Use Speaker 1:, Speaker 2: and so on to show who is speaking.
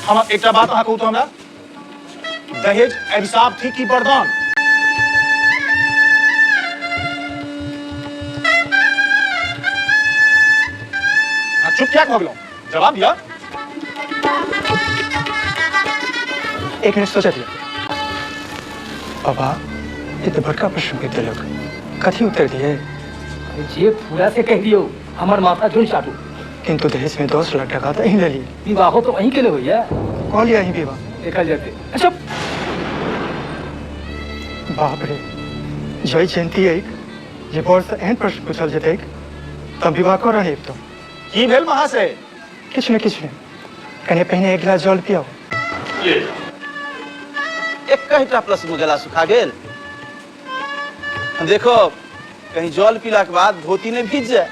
Speaker 1: हम एकटा बात अहाँ कहू तो हमरा, दहेज अभिशाप थी कि वरदान? चुप क्या भऽ गेलहुँ? जवाब दिअ।
Speaker 2: एक मिनट सोचऽ दिअ। बाबा, ई तऽ बड़का प्रश्न कहि देलक, कथी उत्तर दियै?
Speaker 3: जे पूरा से कहि दियौ, हमर माथा झुन चाटू।
Speaker 2: किंतु दहेज में 10 लाख टका तऽ अहीं लेलियै।
Speaker 3: विवाहो तो अहीं के ने होइया।
Speaker 2: कऽ लिअ अहीं विवाह।
Speaker 3: देखल जेतै। अच्छा।
Speaker 2: बाप रे, जय जयंती जे बरसँ एहन प्रश्न पूछल जेतैक तऽ विवाह करऽ नहि अबितहुँ।
Speaker 1: की भेल महाशय?
Speaker 2: किछु नहि, किछु नहि। कने पहिने एक गिलास जल पियाउ।
Speaker 4: एकटा प्लस में गला सुखा गेल। देखो कहीं जल पीला के बाद धोती नहीं भीज जाए।